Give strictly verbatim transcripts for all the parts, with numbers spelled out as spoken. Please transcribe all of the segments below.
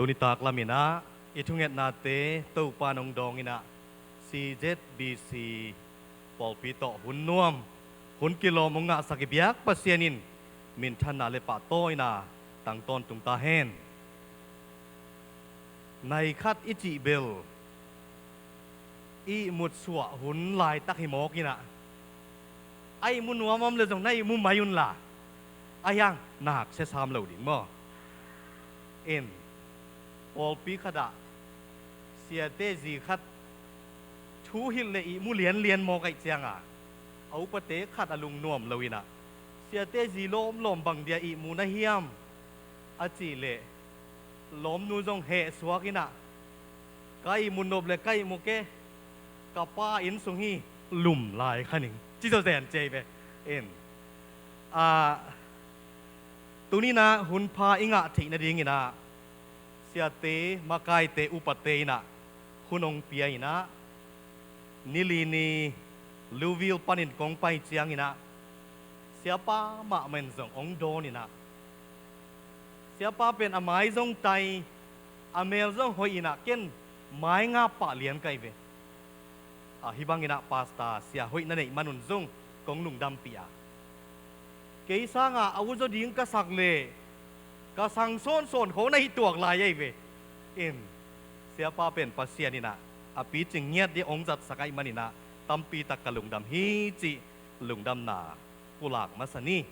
Tuni tak lamin ah i thungetnate Topa in hong dawngin ah, C Z B C pawlpi tawh hun nuam, hun kilawm hong ngahsak i biak Pasian in minthanna le pahtawina tang tawntung ta hen. Nai khat i cih bel ihmut suah hun laitak hi mawk in ah, a ihmu nuam om le zong na ihmu mai unla, a hiang nak sia sam lo ding maw? In, pawlpi khatah siate zi khat thu hilh le ihmu lianlian mawk ahih cianga, a upate khat a lungnuam lo in ah, siate zi lawmlawm bang dia ihmu na hiam a cih leh, lawmnu zong heh suak in ah, ka ihmu nop le ka ihmu ke, ka pa inn sung hi, lum lai kha ning, ci zawzen ci ei ve. In, ah, tuni in ah hun pha i ngah theih nadingin ah, siate, makaite, upate in ah hun hong pia in ah, ni li ni Louisville panin kong pai ciangin ah, siapa mahmah in zong hong dawn in ah, siapa pen a mai zong tai, a mel zong hoih in ah, ken mai ngap pah lian ka hi ve. Ah, hih bangin ah pastor sia hoih na neih man un zong kong lungdampih a, kei sanga a uzaw ding ka sak leh ka sang sawnsawn khawng na hi tuak lai ahi ve. In, siapa pen Pasian in ah a picing ngiat dia hong zatsak ahih manin ah, tampi tak ka lungdam hi cih lungdamna pulak masa ni.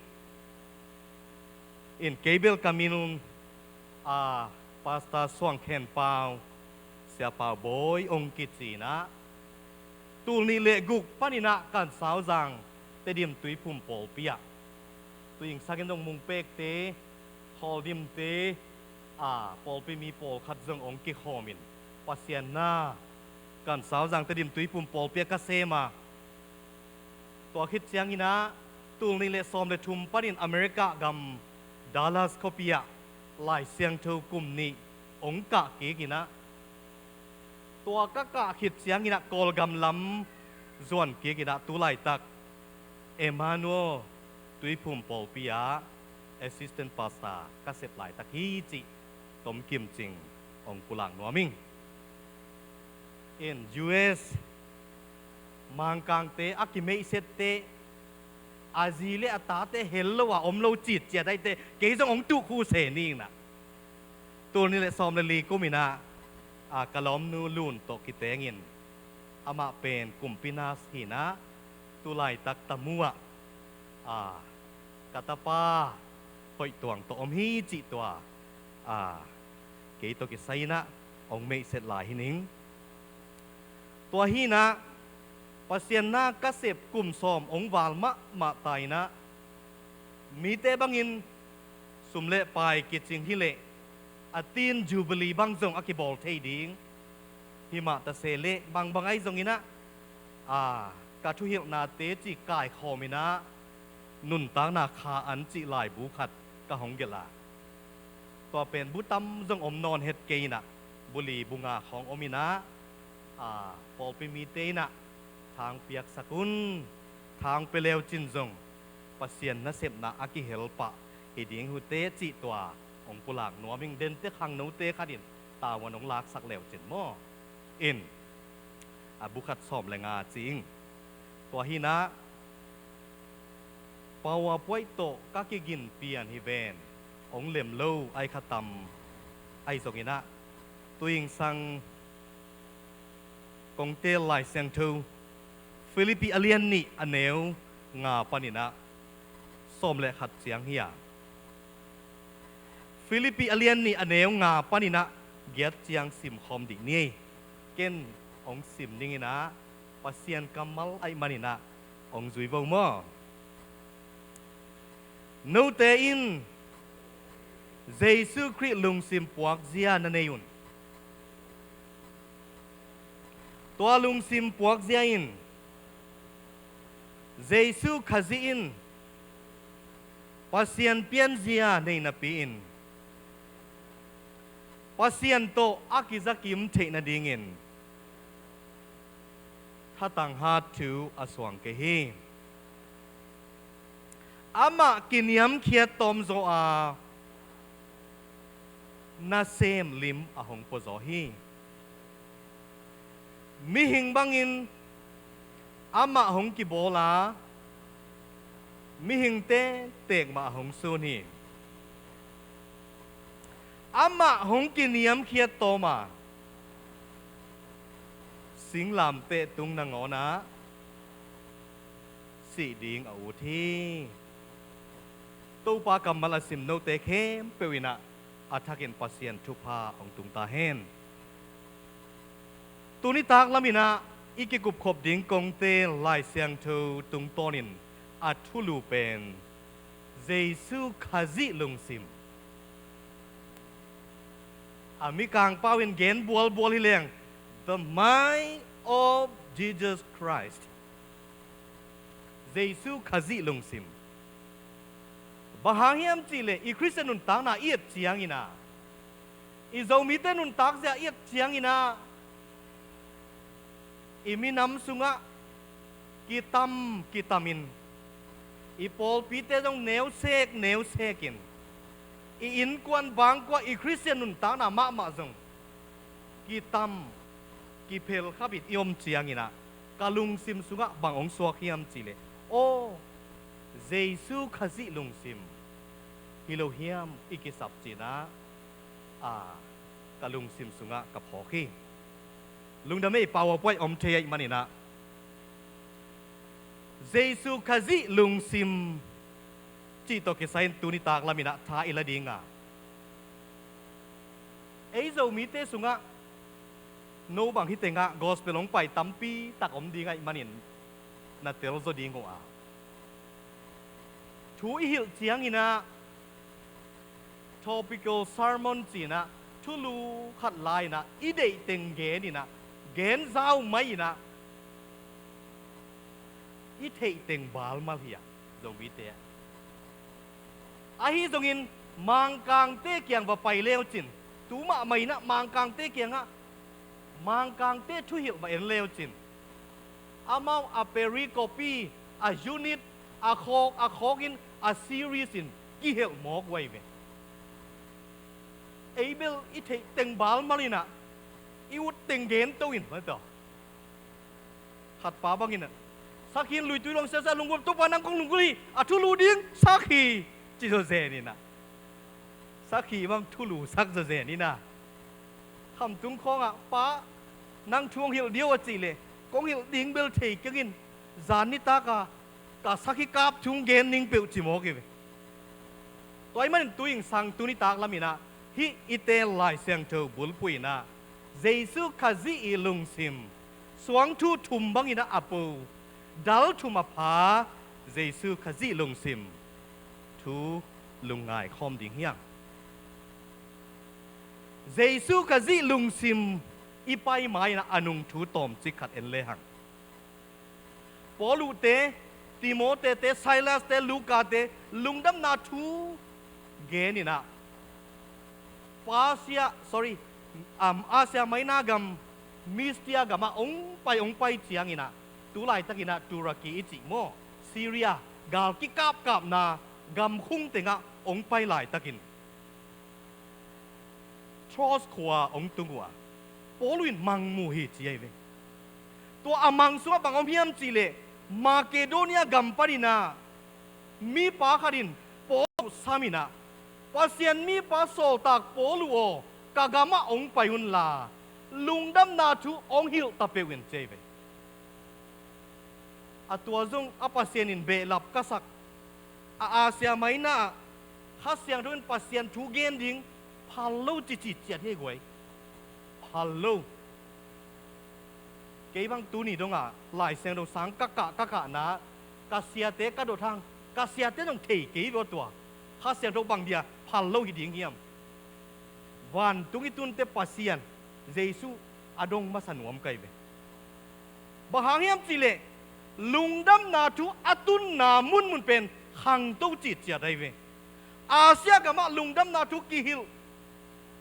In, kei bel ka min, a, Pastor Suang Khen Pau, Sia Pau Bawi hong kici in ah, tul nih le guk panin ah Kansauzang Tedim Tuiphum pawlpi ah, Tuing Sakin zong Mungpekte, Khawldimte, a, pawlpi mi pawlkhat zong hong kikhawmin, Pasian na, Kansauzang Tedim Tuiphum pawlpi ah ka sem a, tua khit ciangin ah, tul nih le sawm le thum panin America gam Dallas khuapi ah Lai Siangtho kum nih hong kah kik in ah, tua ka kah khit ciangin ah Kawlgam lam zuan kik in ah, tu laitak Emmanuel Tuiphum pawlpi ah assistant pastor ka sep laitak hi cih tomkim cing hong pulak nuam ing. In, U S Mangkangte a kimeihsette, a zi le a tate hel lo a om lo citciat ahihte, kei zong hong tuh khu se ni in ah, tul nih le sawm le li kum in ah, a, ka lawmnu Lun tawh kitengin, amah pen kumpi nurse hi in ah, tu laitak Tamu ah, a, ka tapa hoih tuang tawh om hi cih tua, a, kei tawh kisai in ah hong meihset lai hi ning. Tua hi in ah, Pasian na ka sep kum sawm hong val mahmah ta in ah, mite bangin sum le pai kicing hi leh, a tin Jubilee bang zong a kibawl thei ding, himah ta se leh bangbang ahi zongin ah, a, ka thuhilhnate cih kaikhawm in ah, nuntakna kha an cih laibu khat ka hong gelh a, tua pen bu tam zong om nawn het kei in ah, bu li bu nga khawng om in ah, a, pawlpi mite in ah, thang piaksak un, thang pia leu cin zong Pasian nasepna a kihel pah hi ding uh teh cih tua hong pulak nuam ing. Dente khangnote khat in tavuan hong laksak leu cin maw? In, a, bu khat sawm le nga ci ing. Tua hi in ah, PowerPoint tawh ka kigin pian hi ven, hong lem lo ahi kha tam, ahi zongin ah, Tuing Sang kong teel Lai Siangtho, Philippi a lian nih a neu nga panin ah sawm le khat ciang hi a, Philippi a lian nih a neu nga panin ah giat ciang simkhawm dih ni. Ken hong sim ning in ah, Pasian kammal ahih manin ah hong zui vo maw? Note in Jesu Khrih lungsim puakzia na nei un. Tua lungsim puakzia in, Jesu Khazih in Pasian pianzia nei napi-in, Pasian tawh a kizakim theih nadingin thatang hat thu a suang kei hi. Amah kiniamkhiat tawmzaw a, nasem lim a hong puazaw hi. Mihing bangin amah hong kibawl a, mihingte teek mah a hong sun hi. Amah hong kiniamkhiat tawm a, singlamteh tung nangawn ah sih ding a ut hi. Topa kammal a sim note khempeuh in ah a thakin Pasian thupha hong tung ta hen. Tuni tak lam in ah i kikupkhop ding kongte Lai Siangtho tungtawnin a thulu pen Jesu Khazih lungsim. A Mikang pau in gen bualbual hi leng, the mind of Jesus Christ. Jesu Khazih lungsim. Bang hang hiam cihleh i Khristian nuntakna i et ciangin ah, i Zomite nuntakzia i et ciangin ah, i minam sungah kitam kitamin, i pawlpite zong neusek neusekin, i innkuan bangkua i Khristian nuntakna mahmah zong kitam kiphelkhapin i om ciangin ah, ka lungsim sungah bang hong suak hiam cihleh, aw, Jesu Khazih lungsim hi lo hiam i kisap cih in ah, a, ka lungsim sungah ka phawk hi. Lungdam ei, PowerPoint om thei ahih manin ah, Jesu Khazih lungsim cih tawh kisai-in tuni tak lam in ah tha i la ding a, ei Zomite sungah no bang hi tengah gospel hong pai tampi tak om ding ahih manin na tel zaw ding uh a, thu i hilh ciangin ah topical sermon ci-in ah, thulu khat la-in ah i deih teng gen in ah, gen zau mai in ah, i theih teng balmal hi a, Zomite ah. Ahi zongin Mangkangte kiang va pai leucin, tu mahmah in ah Mangkangte kiangah Mangkangte thuhilh va en leucin, amau a pericope, a unit, a khawk a khawkin, a series in kihelh mawk uh ahi ve. Ei bel i theih teng balmal in ah, i ut teng gen to in, mataw. Khatpa bangin ah, sakhi in luitui luang siasa lunggulh, Topa nang kong lunggulh hi, a thulu ding sakhi, ci zawzen in ah, sakhi bang thulu sak zawzen in ah, khamtung khawngah, Pa, nang thu hong hilh ding uh a cih leh, kong hilh ding bel thei keng in, zan nitak a ka sakhi kap thu hong gen ning peuh ci mawk hi ve. Tua ahih manin tu-in sang tuni tak lam in ah, hih i teel Lai Siangtho bulphuh in ah, Jesu Khazih i lungsim, suangthu thum bangin ah a po, dal thum a pha, Jesu Khazih lungsim thu lungngai khawm ding hi hang. Jesu Khazih lungsim i pai ma-in ah a nung thu tawmcik khat en le hang. Paul uhte, Timothy-te, Silas-te, Luka-te lungdamna thu gen in ah, Persia, sorry, um, Asia Minor gam, Mysia gamah hong pai, hong pai ciangin ah, tu laitakin ah Turkey i cih maw, Syria, gal kikapkapna gamkhung tengah hong pai laitakin, Troas khua hong tung uh a, Paul in mang mu hi ci ahi ve. Tua a mang sungah bang om hiam cihleh, Makedonia gam panin ah mipa khat in Paul uh sam in ah, Pasian mipa sawltak Paul uh aw, ka gamah hong pai unla, lungdamna thu hong hilh ta peuh in ci ahi ve. A tua zong a Pasian in behlap ka sak, a Asia Minor ah Kha Siangtho in Pasian thu gen ding phal lo ci citciat hi guai. Phal lo. Kei bang tuni dongah Lai Siangtho sang ka kah, ka kahna, ka siate ka dot hang, ka siate dong thei kei vua tua. Kha Siangtho bang dia phal lo hi ding hiam? Vantung i tunte Pasian, Jesu a dong masa nuam ka hi ve. Bang hang hiam cihleh, lungdamna thu a tunna munmun pen khangto citciat ahi ve. Asia gamah lungdamna thu kihilh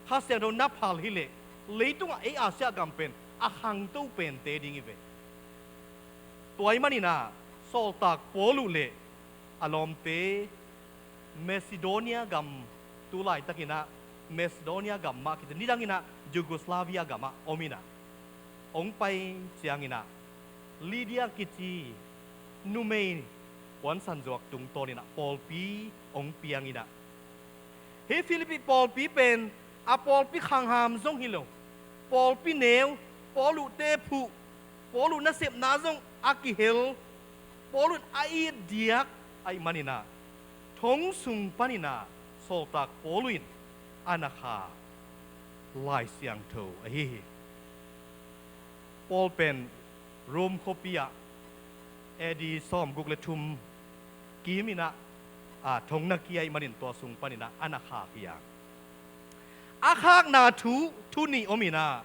Kha Siangtho na phal hileh, leitungah ei Asia gam pen a khangto pente ding hi ve. Tua ahih manin ah, sawltak Paul uh le a lawmte Macedonia gam, tu laitakin ah Macedonia gam mah kici, nidang inah Yugoslavia gamah om inah, hong pai ciang inah Lydia kici numei puansan zuak tungtawn inah pawlpi hong piang inah, hih Philippi pawlpi pen a pawlpi khangham zong hi lo, pawlpi neu, Paul uh tephuh, Paul uh nasepna zong a kihel, Paul un a it diak ahih man inah, thong sung pan inah sawltak Paul uh in a na kha Lai Siangtho ahi hi. Paul pen Rome khuapi ah A D sawmguk le thum kim inah, a, thong na kia ahih manin tua sung pan inah a na khak hi a. A khakna thu, thu nih om inah,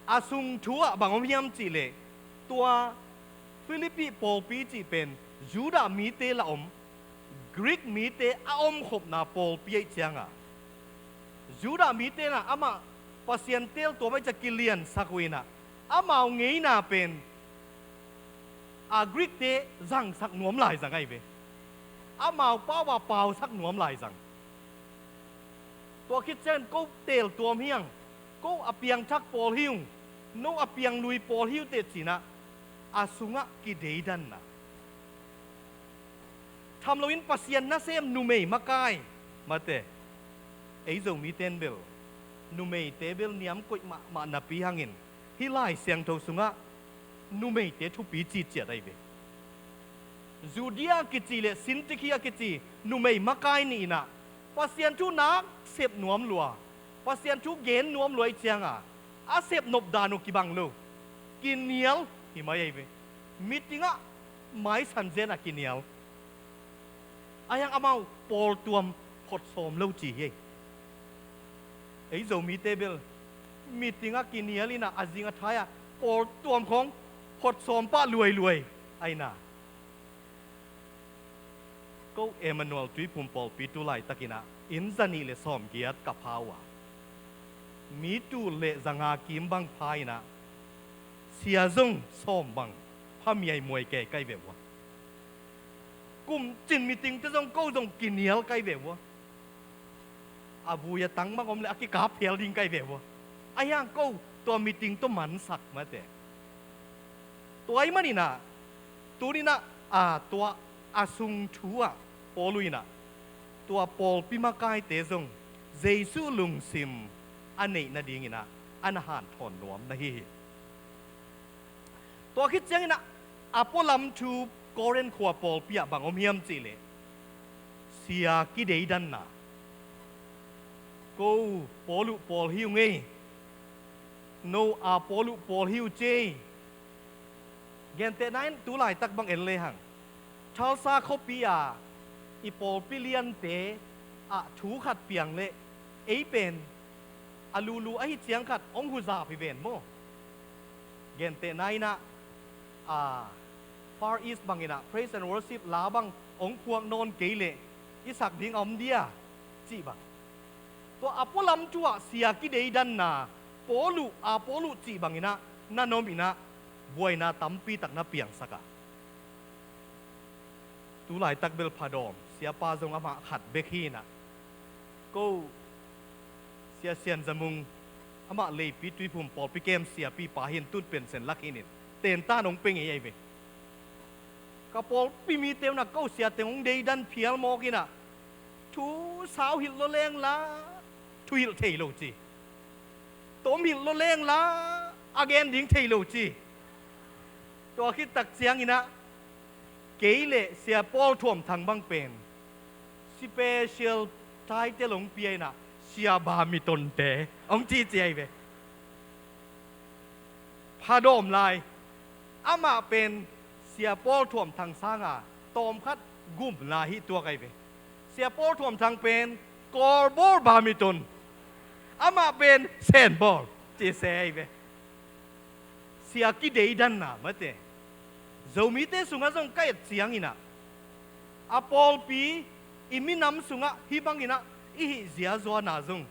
a sung thu ah bang om hiam cih leh, tua Philippi pawlpi cih pen Judah mite la om, Greek mite a omkhopna pawlpi ahih cianga, Judah mite inah amah Pasian teeltuam ahih ciang kiliansak uh inah, amau ngeina pen a Greek-te zangsak nuam laizang ahi ve. Amau pau a pausak nuam laizang. Tua khit ciangin ko teeltuam hi ung, ko a piangthak pawl hi ung, no a pianglui pawl hi uh teh ci inah, a sungah kideidanna. Tham loin Pasian nasem numei makai, mate, ei Zomite in bel numeite bel niam koih mahmah napi hangin, hih Lai Siangtho sungah numeite thupi ciciat ahi ve. Judea kici le Sintikhia kici numei makai nih inah Pasian thu nak sep nuam lua, Pasian thu gen nuam lua ahih cianga, a sep nop dan uh kibang lo, kinial hi mai ahi ve. Meeting ah maisan zen a kinial. Ahi hang amau pawltuam hotsawm lo ci hi ei. Ei Zomite bel meeting ah kinial inah, a zing a thai ah pawltuam khawng hotsawm pah luailuai ahi inah. Ko Emmanuel Tuiphum pawlpi tu laitak inah inn zanih le sawmgiat ka pha uh a, mi tul le zanga kim bang pha inah, sia zong sawm bang pha miaimuai kei kai ve ua. Kumcin meeting te zong ko zong kinial kai ve ua. A vui a tang bang om le a kikap phial ding kai ve ua. Ahi hang ko tua meeting tawh mansak mate. Tua ahih man inah, tuni inah, a, tua a sung thu ah Paul uh inah tua pawlpi makaite zong Jesu lungsim a neih nading inah a na hanthawn nuam na hi hi. Tua khit ciang inah a pualam thu Korin khua pawlpi ah bang om hiam cih leh, sia kideidanna. Ko Paul uh pawl hi ung ei, no a Paul uh pawl hi uh ci ei. Gentehna in tu laitak bang en lehang, Tulsa khuapi a i pawlpi liante ah thu khat piang leh ei pen a lulu ahi ciang khat hong huzap hi ven maw. Gentehna inah, a, Far East bang inah praise and worship la bang hong phuak nawn kei leh i sak ding a om dia cih bang. Tua a pualam thu ah sia kideidanna, Paul uh, a Paul uh cih bang inah na nuam inah buaina tampi tak na piangsak a. Tu laitak bel phadawm siapa zong amah khat bek hi inah, ko Sia Sian Za Mung, amah Leipi Tuiphum pawlpi kem siapipa hi in, tun pensen lak hi in, tentan hong pia ngei ahi ve. Ka pawlpi mite un ah ko sia teng hong deidan phial mawk inah, thu sau hilh lua leng la thu hilh thei lo ci, tom hilh lua leng la a gen ding thei lo ci. Tua khit tak ciang inah kei le Sia Paul Thuam Thang bang pen special title hong pia inah, Sia Ba Mitonte hong cici ahi ve. Phadawm lai, amah pen Sia Paul Thuam Thang sanga tawmkhat gumna hi tuak ahi ve. Sia Paul Thuam Thang pen Kawlbawl Ba Miton, amah pen Senbawl ci se ahi ve. Sia kideidanna mate. Zomite sungah zong ka et ciang inah, a pawlpi, i minam sungah hih bang inah i hih ziazuana zong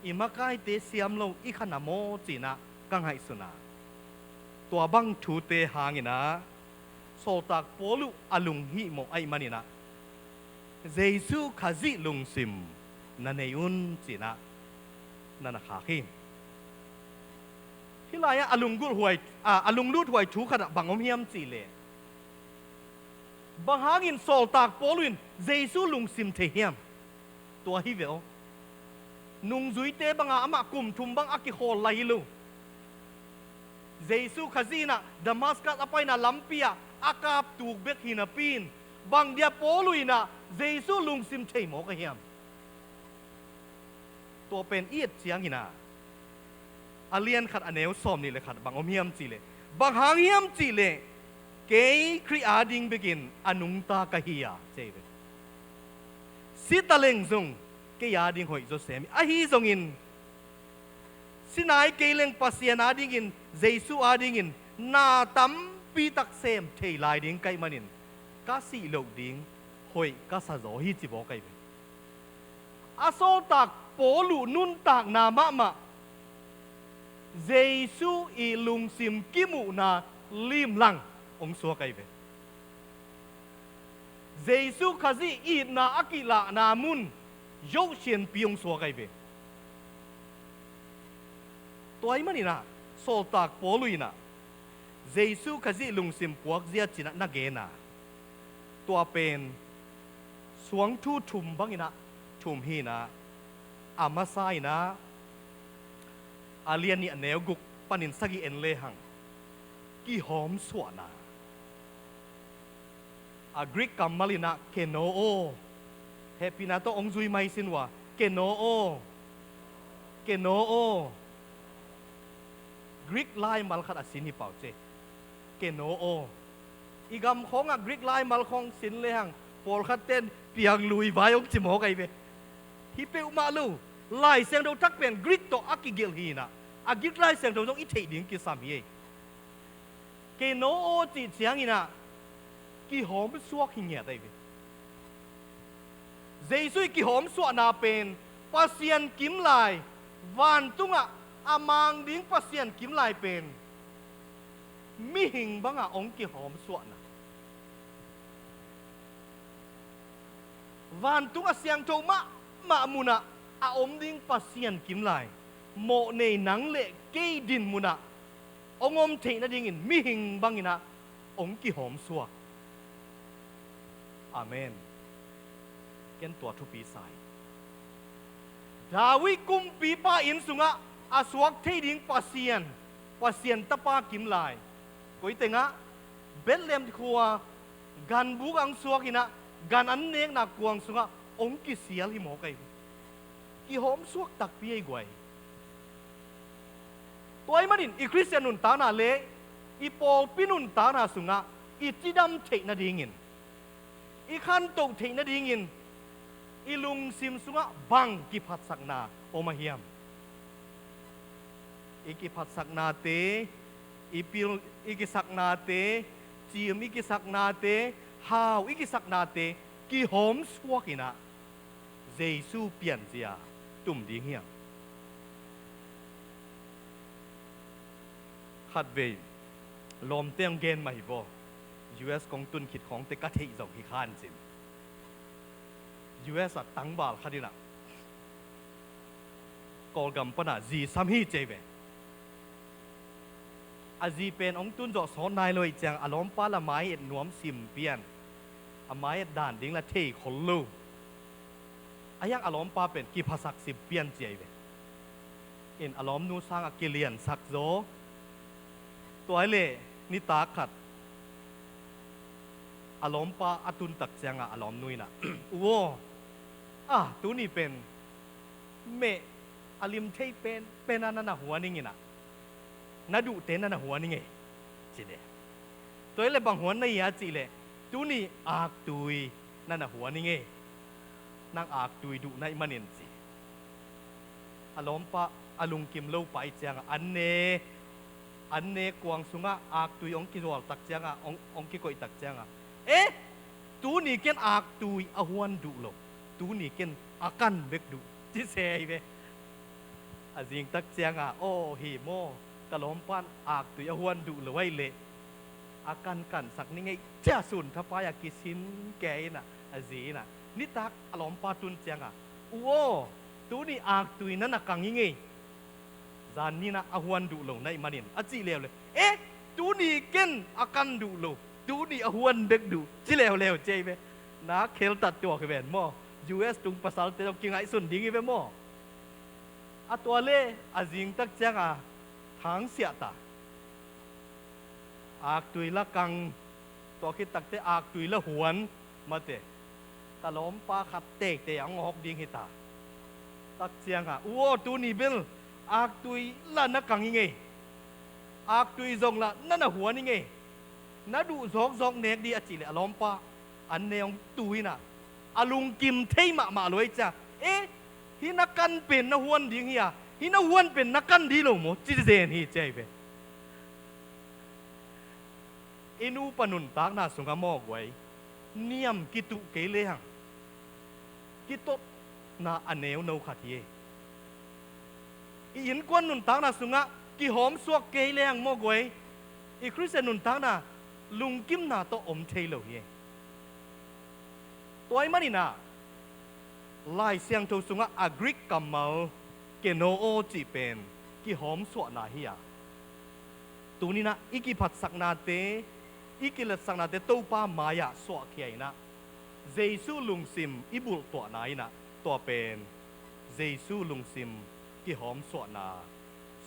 i makaite siam lo i kha na maw ci inah ka ngaihsun a. Tua bang thute hang inah sawltak Paul uh a lunghihmawh ahih man inah, Jesu Khazih lungsim na nei un, ci-in ah na na khak hi. Hih lai-ah a lunggulh huai, a, a lunglut huai thu khatah bang om hiam cih leh, bang hangin sawltak Paul in Jesu lungsim thei hiam? Tua hi ve aw. Nungzuite banga amah kum thum bang a kikhawl lai hi lo. Jesu Khazih in ah Damascus a paina lampi ah a kaptuk bek hi napi in, bang dia Paul in ah Jesu lungsim thei mawk a hiam? Tua pen i et ciangin ah, a lian khat a neu sawmnih le khat bang om hiam cih leh, bang hang hiam cih leh, kei Khrih ading bekin a nungta ka hi a, ci hi ve. Si taleng zong kei ading hoih zaw sem hi. Ahi zongin, si nai kei leng Pasian adingin, Jesu adingin na tampi tak sem thei lai ding ka hih manin, ka sih loh ding hoih ka sa zaw hi, ci bawk ahi ve. A sawltak Paul uh nuntakna mahmah, Jesu ii lungsim kimuhna limlang hong suak ahi ve. Jesu Khazih itna a kilahna mun zoh sianpi hong suak ahi ve. Tua ahih manin ah, sawltak Paul in ah Jesu Khazih lungsim puakzia ci-in ah na gen a, tua pen suangthu thum bangin ah thum hi-in ah, a masa in ah, a lian nih a neu guk panin sagih en lehang, kihawmsuahna. A Greek kammal in ah kenōō, hehpihna tawh hong zui mai sin uh a, kenōō, kenōō. Greek laimal khat a sin hi pau ce. Kenōō. I gam khawngah Greek laimal khawng sin lehang, pawlkhatte'n pianglui vai hong ci mawk ahi ve. Hi peuhmah lo. Lai Siangtho thak pen Greek tawh a kigelh hi-in ah, a Greek Lai Siangtho zong i theih ding kisam hi ei. Kenōō cih ciangin ah, kihawmsuak hi ngiat ahi ve. Jesu ii kihawmsuahna pen Pasian kimlai, vantungah a mang ding Pasian kimlai pen mihing bangah hong kihawmsuahna. Vantung a siangtho mahmah munah a om ding Pasian kimlai, mawhnei nang le kei din munah hong om theih nadingin mihing bangin ah hong kihawmsuak. Amen. Ken tua thupi sa hi. David kumpipa inn sungah a suak thei ding Pasian, Pasian tapa kimlai, koi tengah, Bethlehem khua ganbuk ah hong suak in ah, gan an nekna kuang sungah hong kisial hi mawk ahi. Kihawmsuak takpi ahi guai. Tua ahih manin i Khristian nuntakna le i pawlpi nuntakna sungah i cidam theih nadingin, i khantoh theih nadingin, i lungsim sungah bang kiphatsakna om a hiam? I kiphatsaknate, i pil i kisaknate, cim i kisaknate, hau i kisaknate kihawmsuak in ah, Jesu pianzia tum ding hiam? Khatvei lawmte hong gen mah hi vaw. U S kong tun khit khawngte ka theih zong hi khan cin. U S ah tangval khat in ah, Kawlgam panah zi sam hi ci hi ve. A zi pen hong tun zawh sawt nai lo ahih ciang a lawmpa la mai-et nuam sim pian. A mai-et dan ding la thei khol lo. A hiang a lawmpa pen kiphasak sim pian ci hi ve. In a lawmnu sangah kiliansak zaw. Tua hi leh nitak khat a lawmpa a tun tak ciangah a lawmnu in ah, "U aw, ah, tuni pen meh a lim thei pen pen a na na huan ing in ah, na duhte na na huan ing ei," ci de. "Tua hi leh bang huan na hi a?" cih leh, "Tuni aktui na na huan ing ei. Nang aktui duh na hih manin," ci. A lawmpa a lungkim lo pah ahih ciangah an ne, an ne kuang sungah aktui hong kizual tak ciangah, hong, hong kikoih tak ciangah, "Eh, tuni ken aktui a huan duh lo, tuni ken a kan bek duh," ci se hi ve. A zing tak ciangah, "Aw, hi maw, ka lawmpan aktui a huan duh lo ahih leh a kan kansak ning ei," ci-a sun thapai-a kisin kei in ah, a zi in ah, nitak a lawmpa tun ciangah "U aw, tuni aktui na na kang i ngei. Zan ni-in ah a huan duh lo na hih manin," a cih leuleu, "Eh, tuni ken a kan duh lo, tuni a huan bek duh," ci leuleu ci ahi ve. Na kheltat tuak hi ven maw? U S tung pasalte zong kingaihsun ding hi ve maw? A tua le a zingtak ciangah thangsiah ta. Aktui la kang, tua khit takteh aktui la huan, mate. Ka lawmpa khat teitei a hong awk ding hi ta. Tak ciangah, "U aw, tuni bel aktui la na kang i ngei. Aktui zong la na na huan i ngei. Na duh zawkzawk nek dih," a cih leh a lawmpa an ne hong tu in ah, a lungkim thei mahmah lo ahih ciang, "Eh, hih na kan pen na huan ding hi a, hih na huan pen na kan ding lo maw?" ci zen hi ci ahi ve. I nupa nuntakna sungah maw guai, niam kituh kei lehang kitotna a neuno khat hi. I innkuan nuntakna sungah kihawmsuak kei lehang maw guai, i Khristian nuntakna lungkimna tawh om thei lo hi. Tua ahih manin ah Lai Siangtho sungah a Greek kammal kenoo cih pen kihawmsuahna hi a, tuni-in ah i kiphatsaknate, i kiletsaknate Topa mai-ah suahkhia in ah, Jesu lungsim i bulhtuahna in ah, tua pen Jesu lungsim kihawmsuahna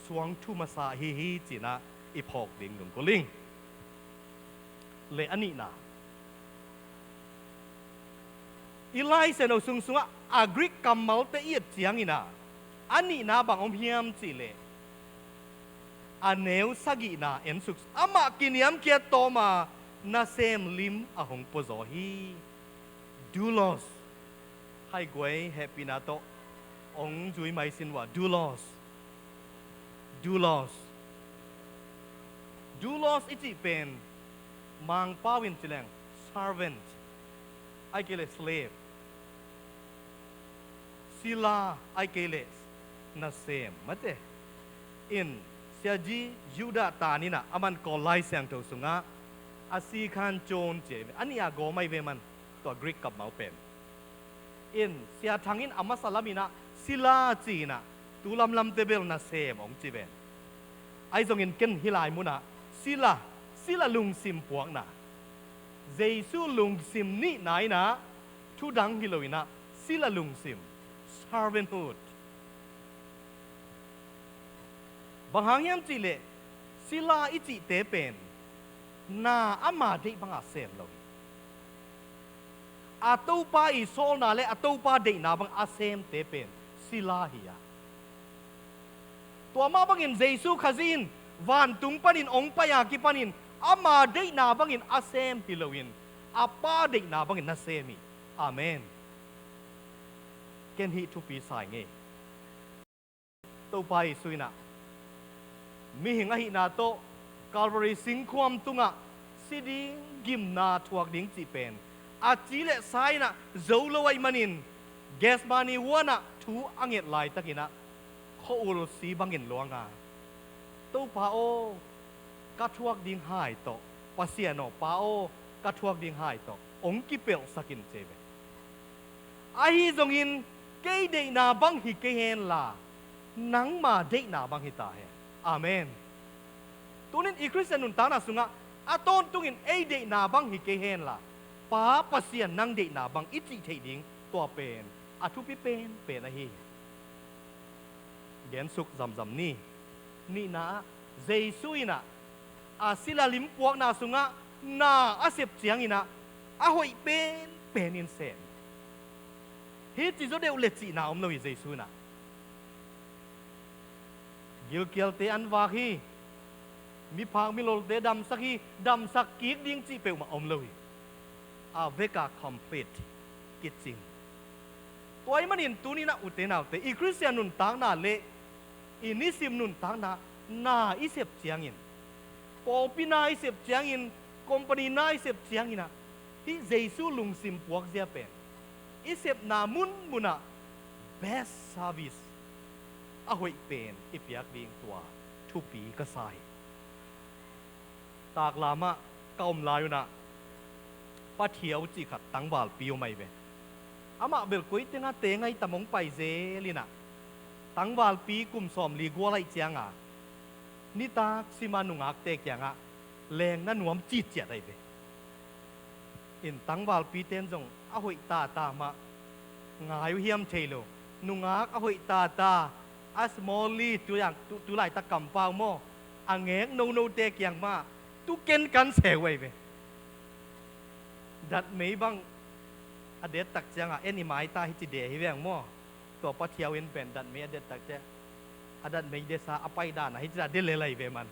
suangthu masa ahi hi ci-in ah i phawk ding dungkul ing. Le a nihna, i Lai Siangtho sung sungah a Greek kammalte i et ciangin ah, a nihna bang om hiam cih leh, a neu sagihna en suk, amah kiniamkhiat tawm a, nasem lim a hong puazaw hi. Doulos. Hai guai, hehpihna tawh hong zui mai sin uh a, doulos. Doulos. Doulos i cih pen Mangpau in ci leng servant, ahih kei leh slave. Sila, ahih kei leh nasem, mate. In, Sia G. Judah Tan in ah, aman Kawl Lai Siangtho sungah a sikhan John ci ahi ve, a nih a gawm ahi ve man, tua Greek kammal pen. In, Sia Thang in a masa lam in ah sila ci in ah, tu lamlamte bel nasem hong ci ven. Ahi zongin ken hih lai munah sila, sila lungsim puakna, Jesu lungsim nihna in ah, thu dang hi lo in ah, sila lungsim, servanthood. Bang hang hiam cih leh, sila i cihte pen na ama deih bangah sem lo hi. A Topa i sawlna le a Topa deihna bang a semte pen sila hi a, tua mah bangin Jesu Khazih in vantung panin hong pai a kipanin ama deihna bangin a sem hi loin, a Pa deihna bangin na sem hi. Amen. Ken hih thupi sa ing ei. Topa Jesu in ah mihing ahihna tawh Calvary singkhuam tungah si ding, gimna thuak ding cih pen a ci le sa in ah zo lo ahih manin, Gethsemane huan ah thu a nget laitakin ah khua-ul si bangin luang a, "Topa aw, ka thuak ding hai tawh, Pasian aw, Pa aw, ka thuak ding hai tawh hong kipelhsak in," ci hi ve. Ahi zongin kei deihna bang hi kei hen la, nangma deihna bang hi ta hen. Amen. Tunin i Khristian nuntakna sungah a tawntungin ei deihna bang hi kei hen la, Pa Pasian nang deihna bang i cih theih ding, tua pen a thupi penpen ahi hi. Gensuk zamzam ni. Nihna ah, Jesu in ah a sila lim puakna sungah na a sep ciangin ah a hoih penpen in sem. Hih ci zaw deuh le cihna om lo hi. Jesu in ah gilkialte an vak hi, miphak milolte damsak hi, damsak kik ding cih peuhmah om lo hi. A vek a complete kicing. Tua ahih manin tuni-in ah ute naute, i Khristian nuntakna le i nisim nuntakna na i sep ciangin, pawlpi na i sep ciangin, company na i sep ciangin ah, hih Jesu lungsim puakzia pen i sepna munmun ah best service, a hoih pen i piak ding, tua thupi ka sa hi. Taklam ah ka om lai un ah Pa Thiau cih khat tangvalpi om ahi ve. Amah bel koi tengah teng ahi tam hong pai zel inah, tangvalpi kum sawmli gual aih cianga nitak sima nungakte kiangah lengna nuam citciat ahi ve. In tangvalpite in zong a hoih tata mah ngai uh hiam thei lo. Nungak a hoih tata, a small li tu, tu, tu laitak kampau maw, a ngek nonote kiang mah tu kenkan seu ahi ve. Datmei bang a dettak cianga en i maita hici de hi veng maw. Tua pathiau in pen datmei a dettak ciang a datmei desa a paidan a hici a de lel ahi ve man.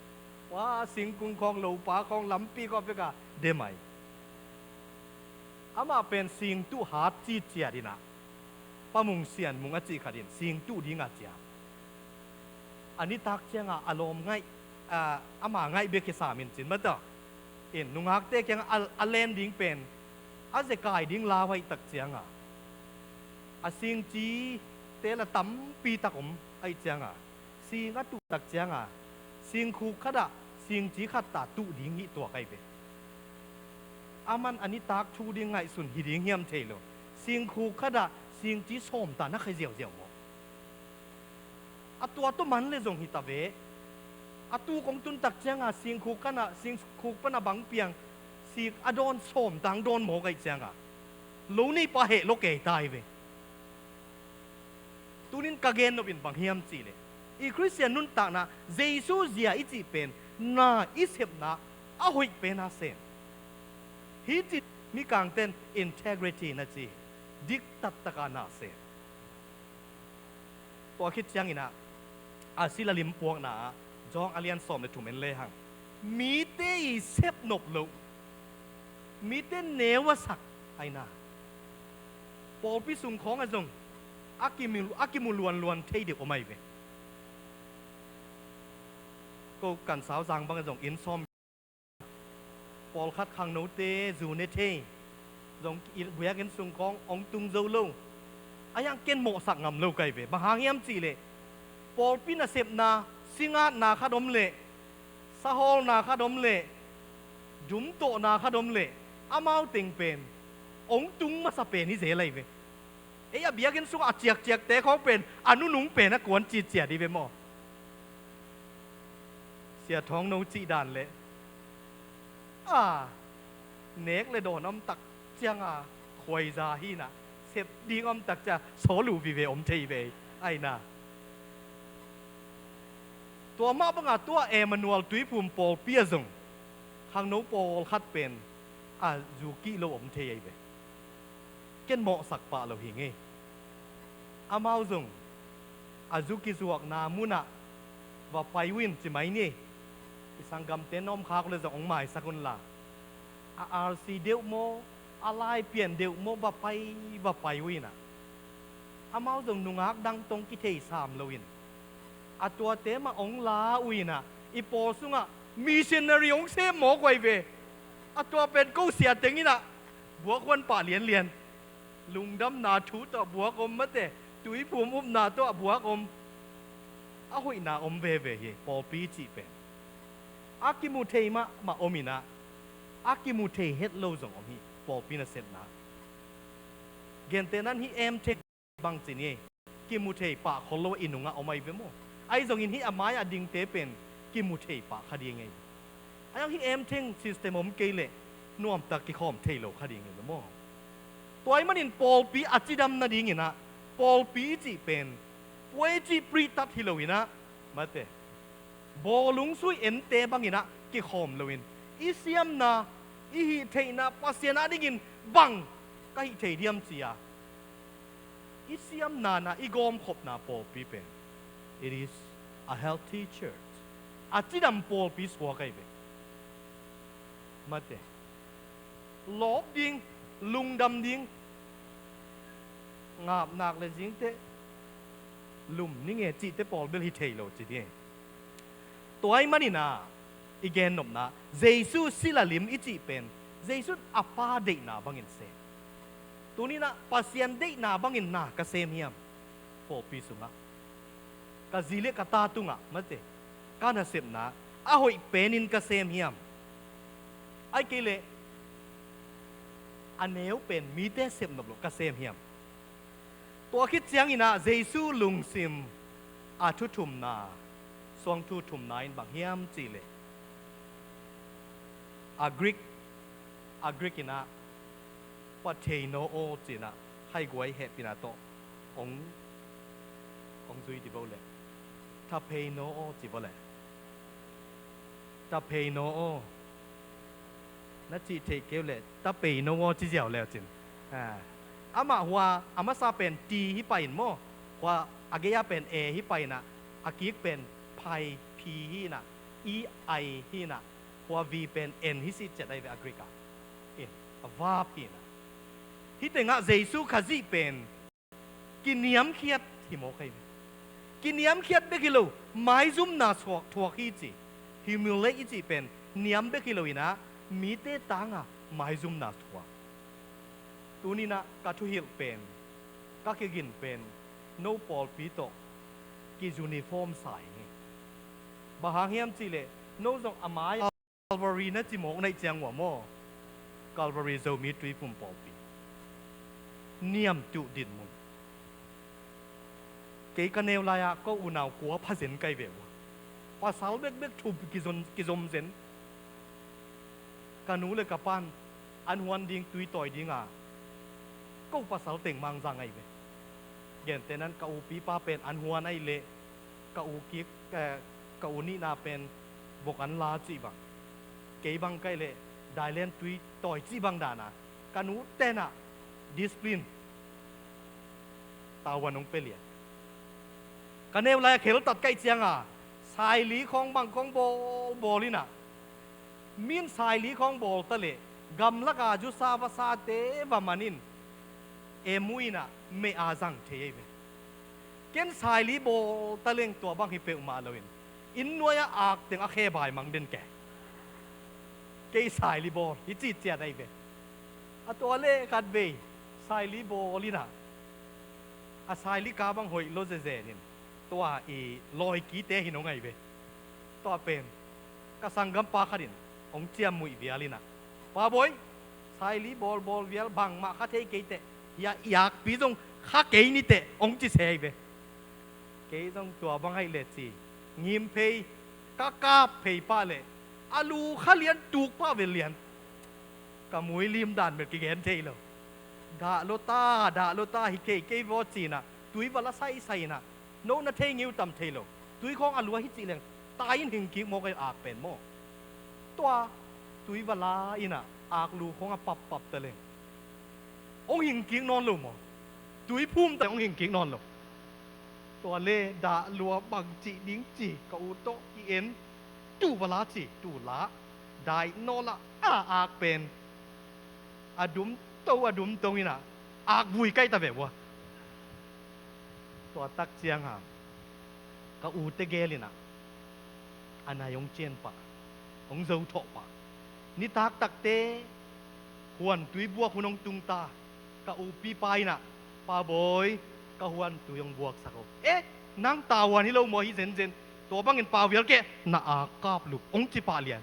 Wa, singkung khawng, lopa khawng, lampi khawng peka de mai. Amah pen singtuh hat citciat inah, Pa Mung Sian Mung a cih khat in singtuh dinga ciam. A nitak cianga a lawm ngaih, a, ama ngaih bek hi sam in cin mata. In nungakte kiangah a, a len ding pen a zekai ding lau aih tak cianga a singcite la tampi tak om aih cianga sing a tuh tak cianga singkhuk khatah singci khat ta tuh ding hih tuak ahi ve. Aman a nitak thu ding ngaihsun hi ding hiam thei lo. Singkhuk khatah singci sawm ta na khai ziauziau maw? A tua tawh man le zong hi ta ve. A tu kong tun tak cianga singkhuk khatah singkhuk pana bang piang sing a dawn sawm tang dawn mawk aih cianga lo neipa heh lo kei ta hi ve. Tunin ka gen nop in bang hiam cihleh, i Khristian nuntakna Jesu zia i cih pen na i sepna a hoih pen a sem. Hih cih Mikangten integrity na ci, diktattaka na sem. Tua khit cianginah a sila lim puakna ah John a lian sawm le thum en lehang, mite i sep nop loh, mite neu a sak aina, pawlpi sung khawng a zong a kimu, a kimu luanluan thei deuh om ahi ve. Ko kan sauzang bang a zong inn sawm pawlkhat khangnote zu ne thei zong biakinn sung khawng ong tung zo lo. A hiang ken mawhsak ngam lo kai ve. Bang hang hiam cihleh pawlpi nasepna singatna khat om leh, sahawlna khat om leh, dumtawhna khat om leh, amau teng pen ong tung masa pen hi zel ahi ve. Ei a biakinn sungah a ciakciakte khawng pen a nunung pen a kuan citciat hi ve maw? Sia Thawng No cih dan leh a nek le dawn om tak cianga khuaiza hinah sep ding om tak cianga sawl uh vive om thei ve aina. Tua mah banga tua Emmanuel Tuiphum pawlpi a zong khangno pawlkhat pen a zukih lo om thei ahi ve. Ken mawhsak pah lo hi ngei. Amau zong a zu kizuakna munah va pai uh in ci mai ni. I sanggamte na om khak uh le zong ong maisak unla, a R C deuh maw, a lai pian deuh maw, va pai, va pai uh inah amau zong nungak dang tong kithei sam loin a tuate mah ong la uh inah i pawl sungah missionary ong sem mawk uh ahi ve. A tua pen ko sia teng inah buakhuan pah lianlian, lungdamna thu tawh buak om mate, Tuiphum upna tawh buak om, a hoihna om veve hi. Pawlpi cih pen a kimu thei mahmah om inah a kimu thei het lo zong om hi. Pawlpi nasepna gentehna in hih M Tech bang ci ni, kimu thei pah khol lo i nungah om ahi ve maw? Ahi zongin hih a mai-ah dingte pen kimu thei pah kha ding ahi. A hiang hih M Tech system om kei leh nuamtak kikhawm thei lo kha ding ahi ve maw? Tua ahih manin pawlpi a cidam nadinginah pawlpi i cih pen puai cih pritat hi lo inah mate, bawlung sui ente banginah kikhawm loin i siamna, i hih theihna Pasian a dingin bang ka hih thei diam ci-a i siamna na i gawmkhopna pawlpi pen it is a healthy church. A cidam pawlpi suak ahi ve. Mate, lawp ding, lungdam ding, ngapnak le zingte lum ninge cihte pawl bel hi thei lo ci ding. Tua ahih maninah i gennopna Jesu sila lim i cih pen Jesu a Pa deihna bangin sem. Tuninah Pasian deihna bangin na ka sem hiam? Pawlpi sungah ka zi le ka ta tungah mate, ka nasepna a hoih penin ka sem hiam? Ahih kei leh a neu pen mite sepnop loh ka sem hiam? Tua khit ciangin ah Jesu lungsim a thu thumna, suangthu thumna in bang hiam cih leh, a Greek, a Greek in ah, pathei no o ci-in ah, khaiguai hehpihna tawh hong, hong zui dih vo leh, tha phei no o ci vo leh, tha phei no o. Na cih theih kei uh leh, ta pei no aw ci ziau leu cin. Ah. Amah hua, a masa pen T hi pai in maw. Hua, a gei-a pen A hi pai in ah, a kik pen pai, P hi in ah, E I hi in ah, hua V pen N hi si ciat ahi ve a Greek ah. In, a verb hi in ah. Hih tengah Jesu Khazih pen kiniamkhiat hi mawk ahi ve. Kiniamkhiat bek hi lo, maizumna thuak, thuak hi ci. Humiliate i cih pen niam bek hi lo in ah, mite tangah maizumna thuak. Tuni-in ah ka thuhilh pen, ka kigin pen, no pawlpi tawh ki-uniform sa hi. Bang hang hiam cih leh, no zong a mai Calvary na ci mawk na hih ciang uh ah maw, Calvary Zomi Tuiphum Pawlpi, niamtuh dinmun. Kei ka neu lai-ah ko unau kua pha zen ka hi ve uh a, pasal bekbek thup kizom, kizom zen. Ka nu le ka pa'n an huan ding, tui tawi ding a, ko pasal teng mang zang ahi ve. Gentehna-in ka upipa pen an huan ahih leh, ka u kik, eh, ka u nihna pen vok an la cih bang, kei bang ka hih leh dailen tui tawi cih bang dan a, ka nu ten ah discipline, tavuan hong pia lian. Ka neu lai-a kheltat ka hih ciang a, saili khawng bang khawng bawlbawl in ah, mi'n saili khawng bawl ta leh, gamlak a zusa vasate va man in, em uh in ah, meh a zang thei ahi ve. Ken saili bawl ta leng tua bang hi peuhmah lo in, inn nuai-ah ak teng a khe bai mang den ke. Kei saili bawl hi ci ciat ahi ve. A tua leh khatvei saili bawl in ah, a saili ka bang hoih lo zezen in, tua i lawikite hi nong ahi ve. Tua pen ka sanggampa khat in hong ciamnuih vial in ah, "Pa Bawi, saili bawlbawl vial bangmah kha thei kei teh, hih a i akpi zong kha kei ni teh," hong ci se ahi ve. Kei zong tua bang ahih leh ci ngim phei, ka kap phei pah leh, a lu kha lian, tuk pah vel lian. Ka mui lim dan bel kigen thei lo. "Dah lo ta, dah lo ta, hi kei kei vaw," ci-in ah, tui va la saisai in ah, "No na thei ngeu tam thei lo. Tui khawng a lua hi cih leng, tai in hing kik mawk ei ak pen maw." Tua tui va la in ah, ak lu khawng a pappap ta leng, hong hing kik nawn lo maw? Tui phum ta hong hing kik nawn lo. Tua leh dah lua bang cih ding ci, ka u tawh ki-en, "Tu va la," ci, tu la. Dai naw la a, ak pen a dum to, a dum to in ah, ak vui kai ta ve uh a. Tua tak ciang a, ka ute gel in ah, a nai hong cian pah, hong zo thawh pah. Nitak takte huantui buak hun hong tung ta. Ka upipa in ah, "Pa Bawi, ka huantui hong buaksak o." "Eh, nang tavuan hi lo maw hih zenzen? Tua bangin pau vial kei, na ak kap lup," hong ci pah lian.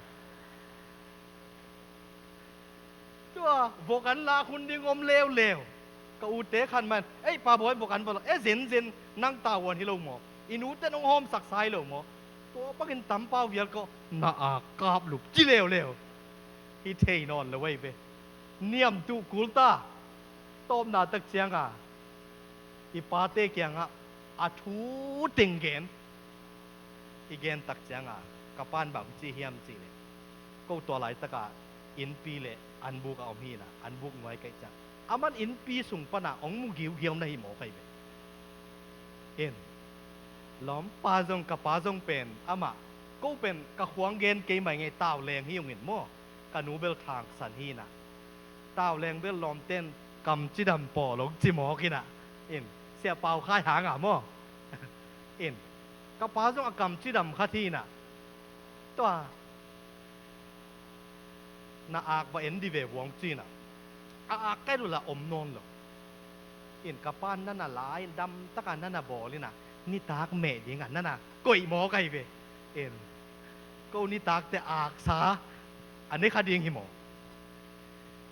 Tua vok an lak hun ding om leuleu. Ka ute khat mah in, "Ei, Pa Bawi, vok an va lak." "Eh, zenzen, nang tavuan hi lo maw? I nute nong hawmsak sa hi lo maw? Tua bangin tam pau vial kei o, na ak kap lup," ci leuleu. Hi thei nawn lo ahi ve. Niamtuh kul ta. Tawpna tak ciang a, i pate kiangah a thu teng gen. I gen tak ciang a, ka pa'n bang ci hiam cih leh, ko tua laitak a innpi le anbuk a om hi in ah, anbuk nuai ka hih ciang, aman innpi sung pan a hong mu giugiau na hi mawk ahi ve. In, lawmpa zong, ka pa zong pen amah, ko pen ka khuang gen kei mai ngei, tauleng hi ung in maw, ka nu bel thangsan hi in ah, tauleng bel lawmte'n kamcidam pawl hong ci mawk in ah, in, Sia Pau Khai hang a maw, in, ka pa zong a kamcidam khat hi in ah, tua, "Na ak va en dih ve," hong ci in ah, a ak kai lua la om nawn lo. In, ka pa'n na na la in, damtak a na na bawl in ah, nitak meh ding a na na koih mawk ahi ve. In, ko nitak teh aksa a ne kha ding hi maw?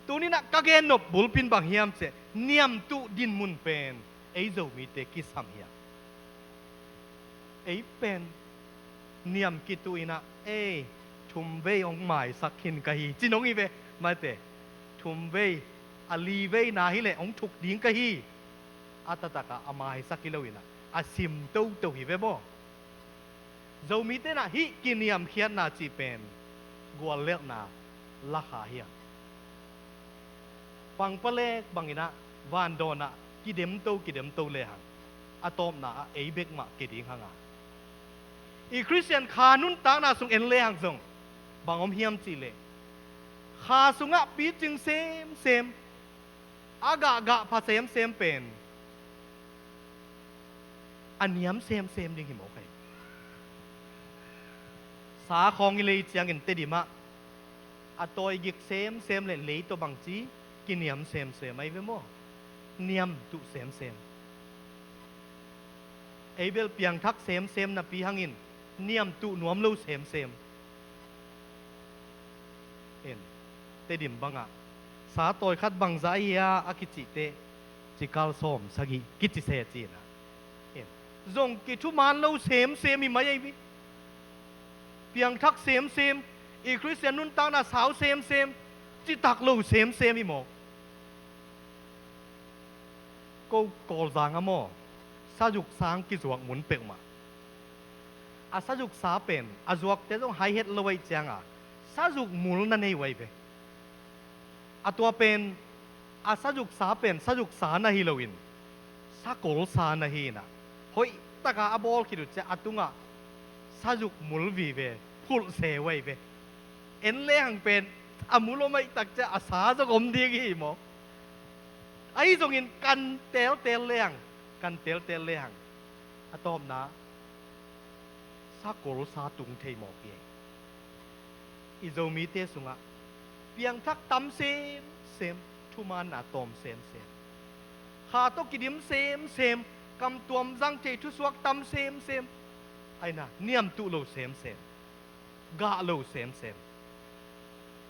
Tuni in ah ka gen nop bulpi in bang hiam cih leh, niamtuh dinmun pen Ei Zomite kisam hi a, ei pen niam kituh inah, ei, thumvei hong maisak khin ka hi, ci nong hi ve. Mate, thumvei, a liveina hileh hong thuk ding ka hi. A taktakah a maisak hi lo inah, a sim toto hi ve maw? Zomite inah hih kiniamkhiatna cih pen guallelhna lakha hi a, pangpalek banginah vandawnah kidemto kidemto lehang, a tawpna ah ei bek mah ke ding hanga, i Khristian kha nuntakna sung en lehang zong bang om hiam cihleh, kha sungah picing semsem, a gahgah pha semsem pen a niam semsem ding hi mawk hi. Sa khawng i lei ciangin Tedim ah a tawigik semsem le lei tawh bangci kiniam semsem ahi ve maw? Niam tuh semsem. Ei bel piangthak semsem napi hangin niam tuh nuam lo semsem. En, Tedim bangah sa tawi khat bangzah ahi a, a kicihte cikal sawm sagih kici se cinah, en, zong kithuman lo semsem hi mai ahi ve. Piangthak semsem, i Khristian nuntakna sau semsem, citak lo semsem hi mawk. Ko Kawlzang ah maw, sazuk sang kizuak mun peuhmah, a sazuk sa pen a zuakte zong hai het lo ahi cianga, sazuk mul na nei uh ahi ve. A tua pen, a sazuk sa pen sazuk sa na hi loin, sakol sa na hi inah, hoihtaka a bawl khit uh ciah a tungah sazuk mul vive phulh se uh ahi ve. En lehang pen a mul om aihtak ciah a sa zong om ding hi maw? Ahi zongin kan teltel lehang, kan teltel lehang, a tawpna sakol sa tung thei mawk hi. I Zomite sungah piangthak tam semsem, thumaanna tawm semsem, kha tawh kidim semsem, kamtuam zang thei thusuak tam semsem, aina niam tuh lo semsem, gah lo semsem.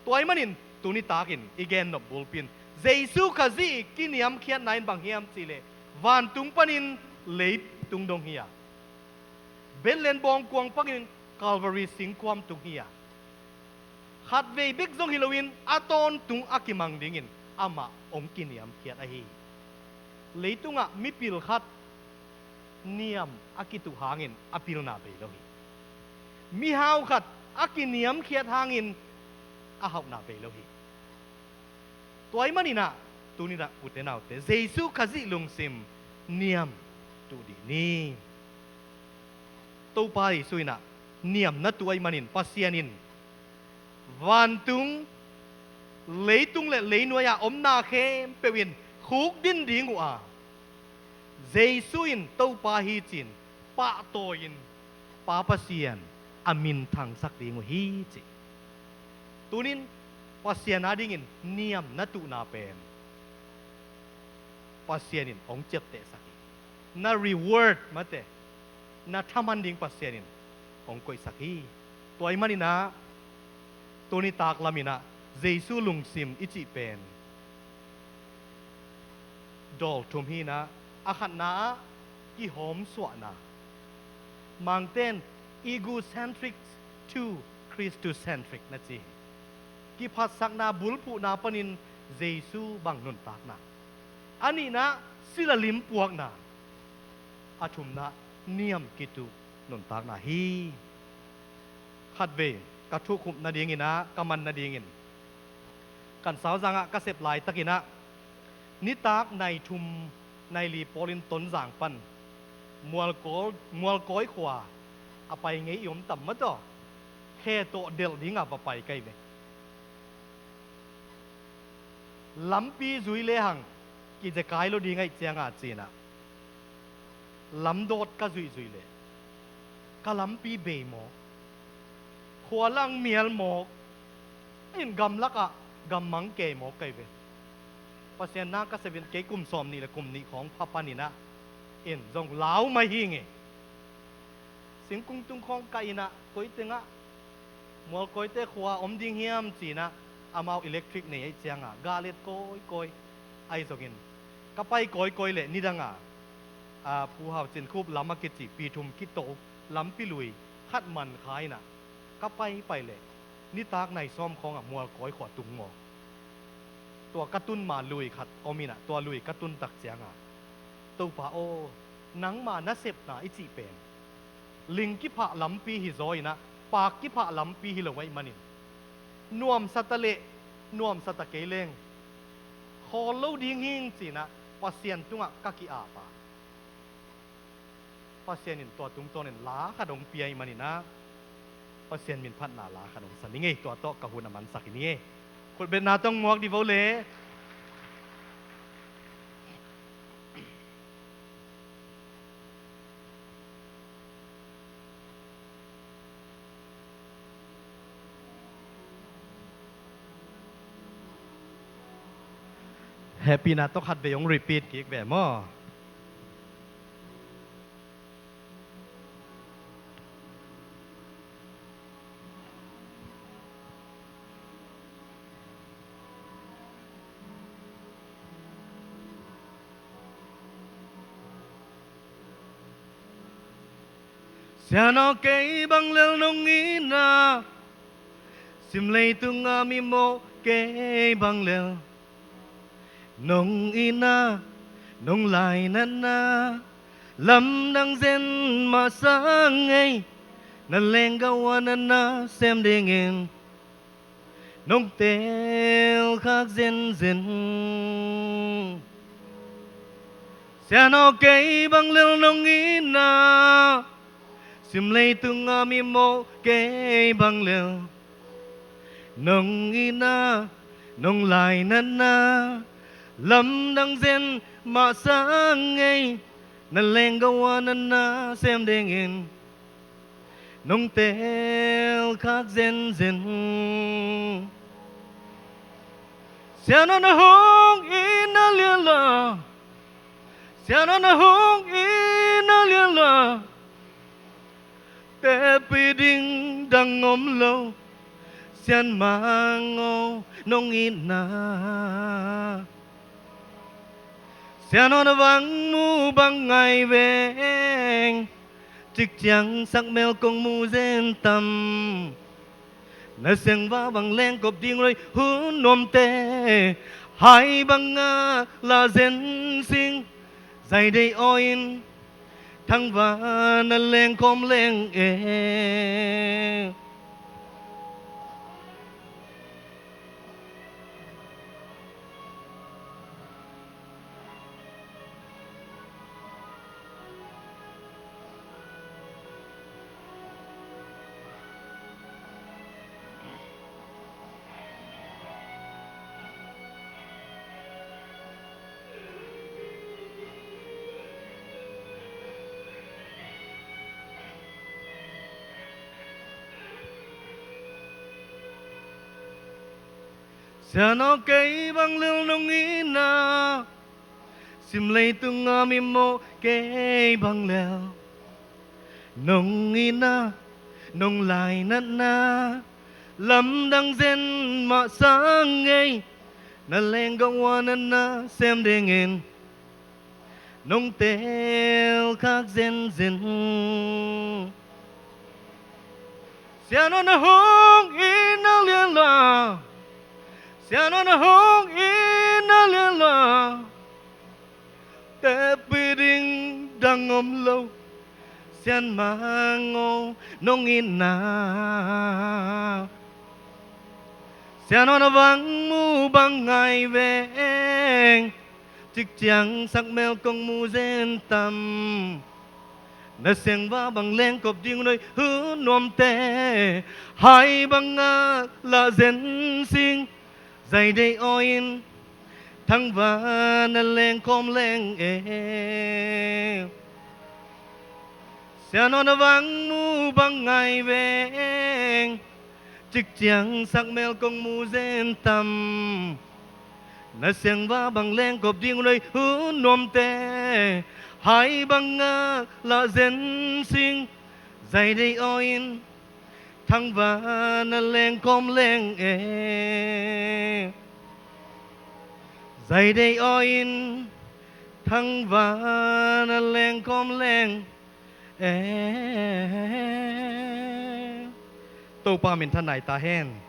Tua ahih manin tuni takin i gennop bulpi in Jesu Khazih i kiniamkhiatna in bang hiam cihleh, vantung panin leitung dong hi a, Bethlehem bawngkuang panin Calvary singkuam tung hi a, khatvei bek zong hi loin a tawntung a kimang dingin amah hong kiniamkhiat ahi hi. Leitungah mipil khat niam a kituh hangin a pilna bei lo hi. Mihau khat a kiniamkhiat hangin a hauhna bei lo hi. Tua ahih maninah tuninah ute naute, Jesu Khazih lungsim niam tuh dih ni. Topa Jesu inah niam na tuh ahih manin Pasian in vantung, leitung le leinuai-a omna khempeuh in khukdin ding uh a, Jesu in Topa hi ci-in pahtawi-in Pa Pasian a minthangsak ding uh hi ci. Tunin Pasian adingin niam na tuhna pen Pasian in hong ciaptehsak hi. Na reward mate, na thaman ding Pasian in hong koihsak hi. Tua ahih maninah tuni tak laminah Jesu lungsim i cih pen dawl thum hinah, a khatna ah kihawmsuahna. Mangten egocentric to Christocentric na ci hi. Kiphatsakna bulphuhna panin Jesu bang nuntakna. A nihna, sila lim puakna. A thumna, niam kituh nuntakna hi. Khatvei ka thukhupna dinginah, ka man nadingin, kan sauzangah ka sep laitakinah nitak nai thum nai li pawlin Tonzang pan Mualkawi, Mualkawi khua a pai ngei i om tam mataw, khe tawh delh dingah va pai ka hi ve. Lampi zui lehang kizekai lo ding ahih cianga cinah lamdawt ka zuihzuih leh ka lampi bei mawk, khua lang mial mawk, in gamlakah gammang kei mawk ka hi ve. Pasian nang ka sepin kei kum sawm nih le kum nih khawng pha paninah in zong lau mai hi ngei. Singkung tung khawng kah inah koi tengah Mualkawite khua om ding hiam cinah amau electric nei ahih cianga gah let kawikawi. Ahi zongin ka pai kawikawi leh nidanga A, Pu Hau Cin Khup lam a kici Pi Thum kito lampi lui khat man kha in ah, ka pai pai leh nitak nai sawm khawng ah Mualkawi khua tung maw, tua ka tun ma lui khat om in ah, tua lui ka tun tak ciang a, Topa aw, nangma nasepna i cih pen ling kiphah lampi hi zaw in ah, paak kiphah lampi hi lo ahih manin, nuamsa ta leh nuamsa ta kei leng khawl lo ding hing ci in ah Pasian tungah ka ki-ap a, Pasian in tua tungtawnin la khat hong pia ahih manin ah, Pasian min phatna la khat hong sa ning ei. Tua tawh ka hun a mansak hi ning ei. Khutbetna tawh muak dih vo le. Hehpihna tawh khat vei hong repeat kik ve maw. Sian aw, kei bang lel nong itna, sim leitung a mi mawh kei bang lel. Nong itna, nong lainatna, lamdang zen mah sa ngei, na lenggah uah na nasem dingin nong teelkhak zenzen. Sian aw, kei bang lel nong itna, sim leitung a mi mawh kei bang lel. Nong itna, nong lainatna, lamdang zen mah sa ngei, na lenggah uah na nasem dingin nong teelkhak zenzen. Sian aw, na hong itna lian la, sian aw, na hong itna lian la, tepih ding dang om lo, Sian Mang aw, nong itna. Sian aw, na vang mu bang ngai veng, cikciang sakmel kong mu zen tam. Na sengva bang lengkop ding uh hi hun nuamte, hai bang a lah zen sing, zai deih aw in, thangvahna lengkhawm leng e. Sian aw, kei bang lel nong itna, sim leitung a mi mawh kei bang lel. Nong itna, nong lainatna, lamdang zen mah sa ngei, na lenggah uah na nasem dingin nong teelkhak zenzen. Sian aw, na hong itna lian la, sian aw, na hong itna lian la, tepih ding dang om lo, Sian Mang aw, nong itna. Sian aw, na vang mu bang ngai veng, cikciang sakmel kong mu zen tam. Na sengva bang lengkop ding uh hi hun nuamte, hai bang a lah zen sing, zai deih aw in, thangvahna lengkhawm leng e. Sian aw, na vang mu bang ngai veng, cikciang sakmel kong mu zen tam. Na sengva bang lengkop ding uh hi hun nuamte, hai bang a lah zen sing, zai deih aw in, thangvahna lengkhawm leng e. Zai deih aw in, thangvana lengkhawm leng e. Topa minthanna hi ta hen.